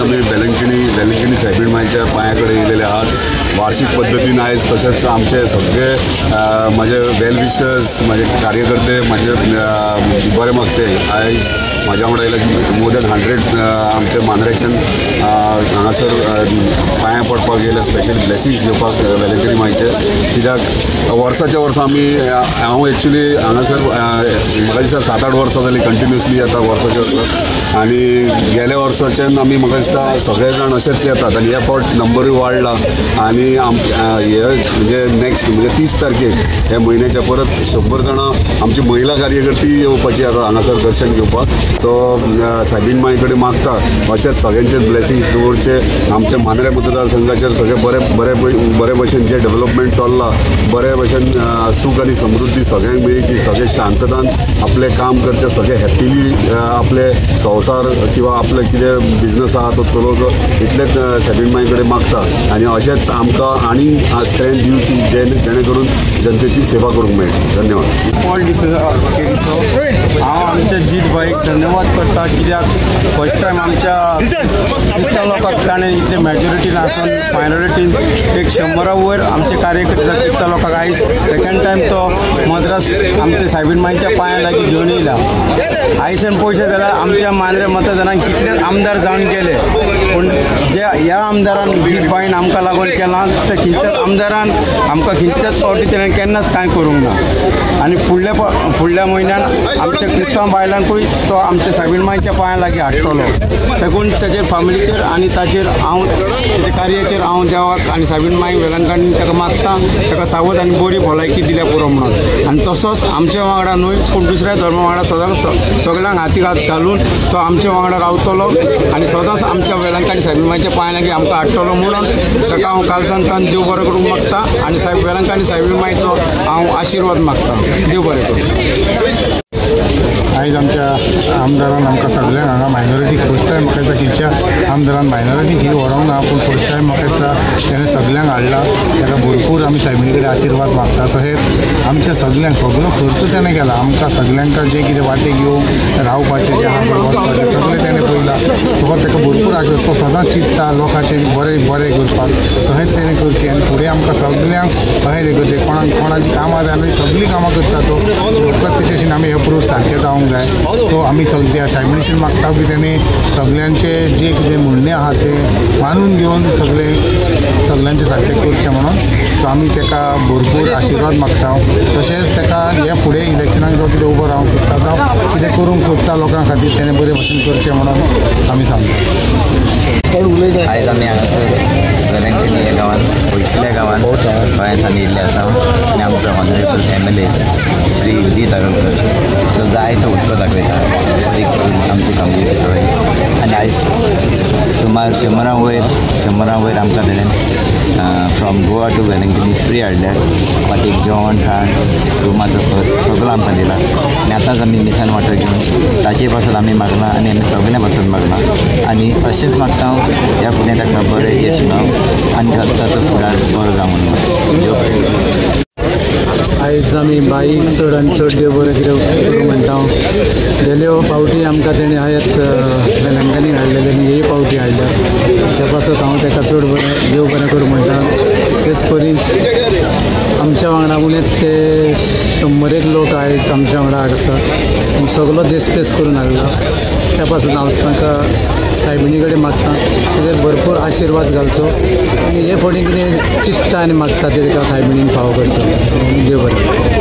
आमी वेलंकिणी सायबीण मायच्या पांया कडेन येयलेले आहात. वार्षिक पद्दतीन आयज तशेंच आमचे सगळे म्हाजे वेल विशर्स, म्हाजे कार्यकर्ते म्हाजे बरें मागते आयज म्हाज्या वांगडा येयले मोर दॅन 100 आमचे मांद्रेच्यान हांगासर पांयां पडपाक येयले, स्पेशल ब्लेसिंग्स घेवपाक वेलंकिणी मायचे. कित्याक वर्साच्या वर्सा आमी हांव एक्चुली हांगासर म्हाका दिसता 7-8 वर्सां जालीं कंटिन्युअसली येता वर्साच्या वर्सा. आनी गेल्या वर्साच्यान आमी म्हाका दिसता सगळे जाण अशेंच येतात आनी ह्या फावट नंबरूय वाडला. आनी हे म्हणजे नेक्स्ट म्हणजे 30 तारखेक ह्या म्हयन्याच्या परत 100 जाणां आमची महिला कार्यकर्ती येवपाची आसा हांगासर दर्शन घेवपाक. तो सायबीण माई कडेन मागता अशेंच सगळ्यांचे ब्लेसिंग्स दवरचे आमच्या मांद्रे मतदारसंघाचेर. सगळे बरे बरे बरे भशेन जे डेव्हलपमेंट चल्लां बरे भशेन सूख आनी समृद्धी सगळ्यांक मेळची, सगळे शांततान आपलें काम करचें, सगळे हॅपिली आपले संवसार किंवा आपले कितें बिजनस आहा तो चलोवचो, इतलेंच सायबीण माई कडेन मागता. आनी अशेंच आमकां आनीक स्ट्रेंथ दिवची जेणे करून जनतेची सेवा करूंक मेळटा. धन्यवाद. पॉल डिसोजा हांव आमच्या जीत भाईक धन्यवाद करता, कित्याक फर्स्ट टायम आमच्या क्रिस्तांव लोकांक ताणें इतले मेजॉरिटीन आसून मायनॉरिटीन एक 100 वयर आमचे कार्यकर्ते क्रिस्तांव लोकांक आयज सेकंड टायम तो मद्रास आमच्या सायबीण माईच्या पांया लागीं घेवन येयला. आयच्यान पळोवशें जाल्यार आमच्या मांद्रे मतदारांक कितलेच आमदार जावन गेले, पूण जे ह्या आमदारान जीत भाईन आमकां लागून केलां ते खंयच्याच आमदारान आमकां खंयच्याच फावटी तेणें केन्नाच कांय करूंक ना. आनी फुडल्या म्हयन्यान आमच्या क्रिस्तांव बायलांकूय तो आमच्या सायबीण माईच्या पांया लागीं हाडटलो. देखून ताचेर फॅमिलीचेर आनी ताचेर हांव ताच्या कार्याचेर हांव देवाक आनी सायबीण माई वेलंकांनी ताका मागता ताका सावध आनी बरी भलायकी दिल्या पुरो म्हणून. आनी तसोच आमच्या वांगडा न्हय पूण दुसऱ्या धर्मा वांगडा सदांच सगळ्यांक हाती हात घालून तो आमच्या वांगडा रावतलो आनी सदांच आमच्या वेलंकांनी सायबीण माईच्या पांया लागीं आमकां हाडटलो म्हणून ताका हांव काळजांतल्यान देव बरें करूंक मागता आनी सायब वेलंकांनी सायबीण माईचो हांव आशिर्वाद मागता. देव बरें करूं. आयज आमच्या आमदारान आमकां सगळ्यांक हांगा मायनॉरिटी फर्स्ट टायम म्हाका दिसता खंयच्या आमदारान मायनॉरिटी ही व्हरूंक ना, पूण फर्स्ट टायम म्हाका दिसता तेणें सगळ्यांक हाडला. ताका भरपूर आमी सायबिणी कडेन आशिर्वाद मागता. तशेंच आमच्या सगळ्यांक सगळो खर्च तेणें केला, आमकां सगळ्यांक जें कितें वाटेक येवंक रावपाचें जें आहा वचपाचें सगळें तेणें पळयलां. तो ताका भरपूर आशिर्वाद, तो सदांच चिंतता लोकांचें बरें बरें करपाक, तशेंच तेणें करचें आनी फुडें आमकां सगळ्यांक अशें करचें. कोणाक कोणाचीं कामां जाय आमी सगळीं कामां करता, तो फकत तेचे आमी हे प्रूफ सारकें जावंक जाय. सो आमी सगळ्या सायबिणीशीन मागता की तेणी सगळ्यांचे जे कितें म्हणणें आहा तें मानून घेवन सगळे सगळ्यांचे सारकें करचें म्हणून. सो आमी ताका भरपूर आशिर्वाद मागता. तशेंच ताका हे फुडें इलेक्शनाक जो कितें उबो रावंक सोदता जावं कितें करूंक सोदता लोकां खातीर तेणें बरे भशेन करचें म्हणून आमी सांगता. आयज आमी हांगासर वेलंकिणी ह्या गांवांत पयसुल्ल्या गांवांत गोंयांत आमी येयल्ले आसा आनी आमचो honourable MLA Shri Jeet Arolkar जो जायतो हुस्को दाखयता आमची कम्युनिटी कडेन. आनी आयज सुमार 100 वयर आमकां तेणें from Goa to Velankanni free हाडल्यार, वाटेक जेवण खाण रुमाचो खर्च सगळो आमकां दिला. आनी आतांच आमी मिसान वांटो घेवन ताचे पासत आमी मागलां आनी आमी सगळ्यां पासत मागलां आनी अशेंच मागता हांव ह्या फुडें ताका बरें यश मेळूं आनी ताचो फुडार बरो जावं म्हणून. आयज आमी बाईक चड आनी चड देव बरें कितें करूं म्हणटा. गेल्यो फावटी आमकां तेणें आयत वेलंकांनी हाडलेले आनी हेय फावटी हाडल्या, त्या पासत हांव ताका चड बरें देव बरें करूं म्हणटा. तेच परी आमच्या वांगडा उणेच ते 100 लोक आयज आमच्या वांगडा आसा, सगलो देसपेस करून हाडला. त्या पासून हांव तांकां सायबिणी कडेन मागता ताचेर भरपूर आशिर्वाद घालचो आनी हे फुडें कितें चिंतता आनी मागता तें ताका सायबिणीन फावो करचो. देव बरें.